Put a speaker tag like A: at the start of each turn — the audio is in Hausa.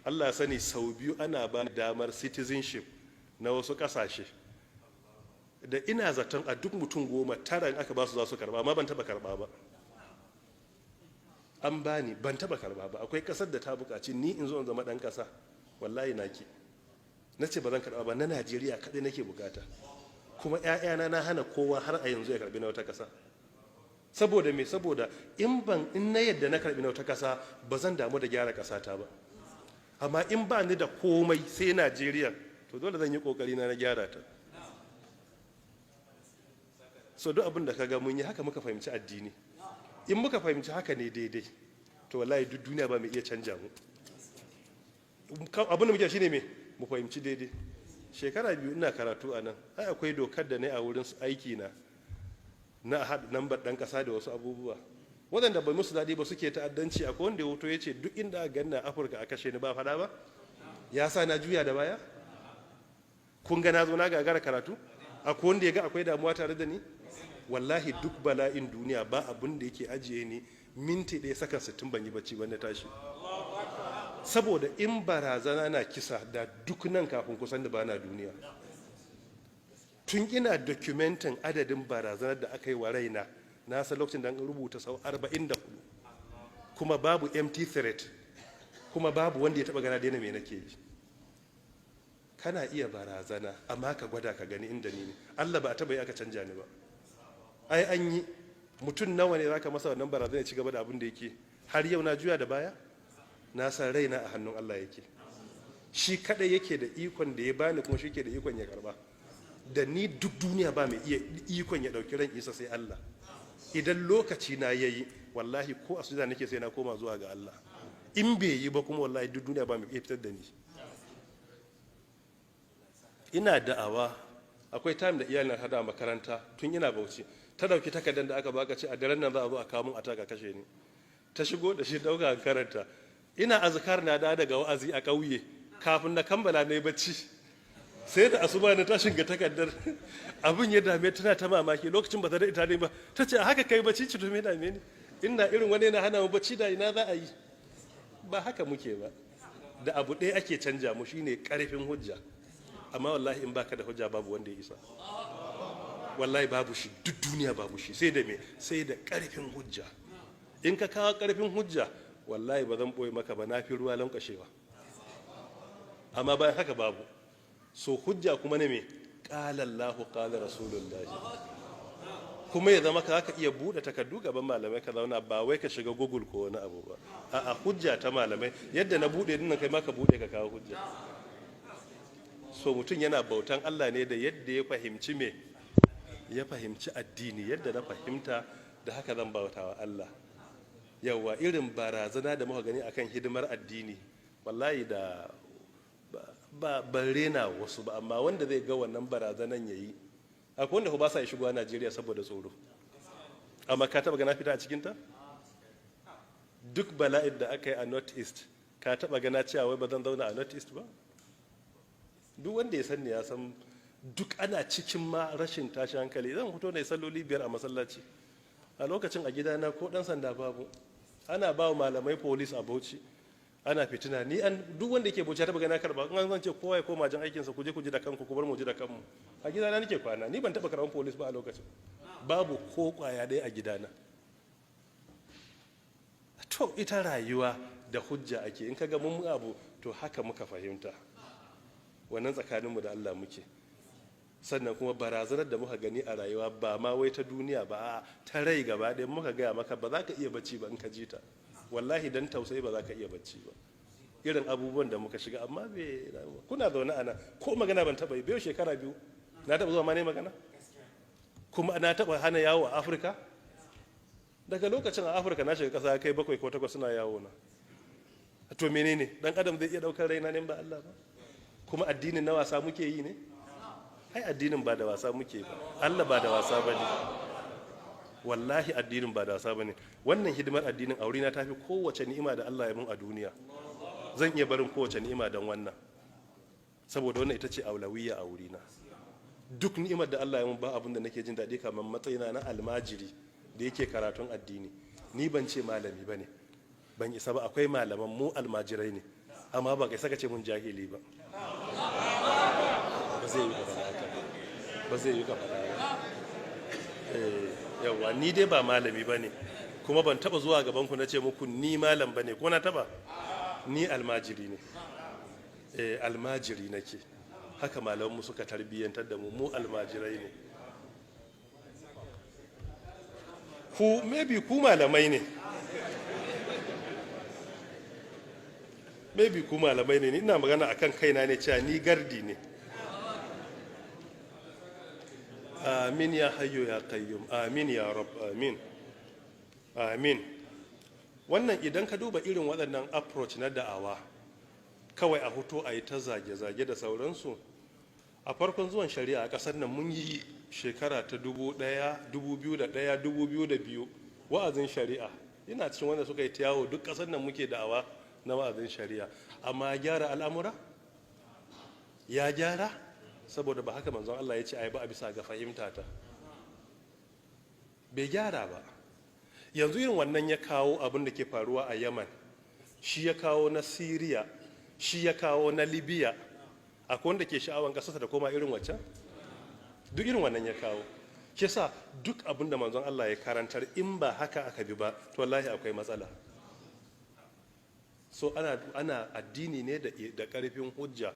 A: Allah sani, sau biyu ana ba damar citizenship na wasu kasashe da ina zaton a duk mutum 10, 9 in aka ba su za su karba, amma ban taba karba ba. An bani, ban taba karba ba. Akwai kasar da ta bukaci ni in zo in zama dan kasa, wallahi naki na ce ba zan karba ba, na Najeriya kadai nake bukata. Kuma 'ya'yana na hana kowa har a yanzu ya karbi na wata kasa. Saboda me? Saboda in ban in na yadda na karbi na wata kasa, ba zan damu da gyara kasata ba. Amma in ba ni da komai sai Najeriya, to dole zan yi kokari na gyara ta. So duk abin da ka ga mun yi, haka muka fahimci addini. In muka fahimci haka ne daidai, to wallahi duk duniya ba mai iya canja mu. Abin da muke shine me? Mu fahimci daidai. Shekara 2 ina karatu a nan, ai akwai dokar da ne a wurin aiki na na haɗa lambar ɗan ƙasa da wasu abubuwa waɗanda bai musu daɗi ba suke ta'addanci. Akwai wanda ya wuto ya ce duk inda aka ganna Afirka a kashe ni. Ba faɗa ba ya sa na juya da baya? Kun ga na zo na gagara karatu? Akwai wanda ya ga akwai damuwa tare da ni? Wallahi duk bala'in duniya ba abin da yake ajiye ni minti 1 sakan 60 ban yi bacci ba na tashi. Saboda in barazana na kisa da duk nan kafin kusan da bana duniya. Tun ina documenting adadin barazanar da aka yi wa raina, na san lokacin da an rubuta sau 44, kuma babu empty threat, kuma babu wanda ya taba gana daina me nake yi. Kana iya barazana, amma ka gwada ka gani inda ni ne. Allah ba a taba yi aka canja ni ba. Ai an yi mutum nawa ne zaka masa wannan barazana ya ci gaba da abin da yake? Har yau na juya da baya? Na san raina a hannun Allah yake. Shi kadai yake da ikon da ya bani, kuma shi ke da ikon ya karba. Da ni duk duniya ba mai iya ikon ya dauki ran Isa sai Allah. Idan lokaci na yayi, wallahi ko a sujada nake sai na koma zuwa ga Allah. In bai yi ba kuma, wallahi duk duniya ba mai iya fitar da ni. Ina da'awa, akwai time da iyalina hada makaranta tun ina Bauchi, ta dauki takardar da aka baka ce a daren nan za a zo a kawo mun attack kashe ni. Ta shigo da shi, dauka karanta. Ina azkar, na da daga wa'azi a ƙauye, kafin na kammala na yi bacci. Sai da asuba na tashin ga takardar. Abin ya dame, tana ta mamaki. Lokacin ba ta da ita ne ba, ta ce, "Haka kai bacci?" Ci to me dame ni? Ina irin wani na hana mu bacci, da ina za a yi? Ba haka muke ba. Da abu ɗaya ake canja mu, shine karfin hujja. Amma wallahi in baka da hujja, babu wanda ya isa. Wallahi babu shi, duk duniya babu shi. Sai da me? Sai da karfin hujja. In ka kawo karfin hujja, wallahi ba zan boye maka ba, na fi ruwa lankwashewa. Amma bayan haka babu. So hujja kuma ne me? Qala Allahu, qala Rasulullahi. Kuma ya zama ka iya buɗe takardu gaban malamai ka zauna, ba wai ka shiga Google ko wani abu ba. A'a, hujja ta malamai. Yadda na buɗe dinnan, kai ma ka buɗe ka kawo hujja. So mutum yana bautan Allah ne da yadda ya fahimci me? Ya fahimci addini. Yadda na fahimta, da haka zan bautawa Allah. Yawa irin barazana da muka gani akan hidimar addini, wallahi da ba ban rena wasu ba, amma wanda zai ga wannan barazanan yayi, akwai wanda ba sa shigowa Najeriya saboda tsoro. Amma ka taba gana fita a cikinta? Duk bala'in da aka yi a North East, ka taba gana cewa wai ba zan zauna a North East ba? Duk wanda ya san ni ya san duk ana cikin ma rashin tashin hankali, zan fito na salloli 5 a masallaci. A lokacin a gidana ko dan sanda babu. Ana ba wa malamai police a Bauchi, ana fitina. Ni an duk wanda yake Bauchi ya taba gana karba. In an ce kowa ya koma jan aikinsa, ku je ku ji da kanku, ku bar mu ji da kanmu. A gidana nake kwana, ni ban taba karban police ba. A lokacin babu ko kwaya ɗaya a gidana. To ita rayuwa da hujja ake. In kaga mun abu, to haka muka fahimta. Wannan tsakaninmu da Allah muke. Sannan kuma barazanar da muka gani a rayuwa, ba ma wai ta duniya ba, ta rai gaba ɗaya, muka gaya maka ba za ka iya bacci ba in ka ji ta. Wallahi dan tausayi ba za ka iya bacci ba, irin abubuwan da muka shiga. Amma bai kuna zaune ana ko magana ban taɓa yi biyu, shekara 2 na taɓa zuwa ma ne magana? Kuma na taɓa hana yawo a Afirka? Daga lokacin a Afirka na shiga ƙasa kai bakwai ko takwas suna yawo na. To menene dan adam zai iya ɗaukar raina ne ba Allah ba? Kuma addinin na wasa muke yi ne? Ai addinin ba da wasa muke ba. Allah ba da wasa ba ne. Wallahi addinin ba da wasa ba ne. Wannan hidimar addinin aure na tafi kowace ni'ima da Allah ya mun a duniya. Zan iya barin kowace ni'ima don wannan, saboda wannan ita ce aulawiyya a wurina. Duk ni'imar da Allah ya mun, ba abin da nake jin daɗi kamar matsayina na almajiri da yake karatun addini. Ni ban ce malami ba ne, ban isa ba, akwai malaman. Mu almajirai ne. Amma ba kai saka ce mun jahili ba. Ba zai yi ka faɗa haka ba, ba zai yi ka faɗa ba. Yawa, ni dai ba malami ba ne, kuma ban taba zuwa gaban ku na ce muku ni malam ba ne, ko na taba? Ni almajiri ne. Almajiri nake. Haka malamanmu suka tarbiyyantar da mu, mu almajirai ne. Ku maybe ku malamai ne, maybe ku malamai ne. Ina magana akan kaina ne cewa ni gardi ne. Amin ya hayyu ya qayyum, amin ya rab, amin, amin. Wannan idan ka duba irin waɗannan approach na da'awa, kawai a hoto a yi ta zage-zage da sauransu. A farkon zuwan shari'a a ƙasar nan, mun yi shekara ta 1000, 2001, 2002 wa'azin shari'a. Yana cikin wanda suka yi ta yawo duk ƙasar nan muke da'awa na wa'azin shari'a. Amma ya gyara al'amura? Ya gyara? Saboda ba haka manzon Allah ya ce ai ba, a bisa ga fahimta ta bai gyara ba. Yanzu irin wannan ya kawo abin da ke faruwa a Yaman, shi ya kawo na Syria, shi ya kawo na Libya. Akwai wanda ke sha'awan kasarsa da koma irin waccan? Duk irin wannan ya kawo. Shi sa duk abin da manzon Allah ya karantar, in ba haka aka bi ba, to wallahi akwai matsala. So ana addini ne da karfin hujja.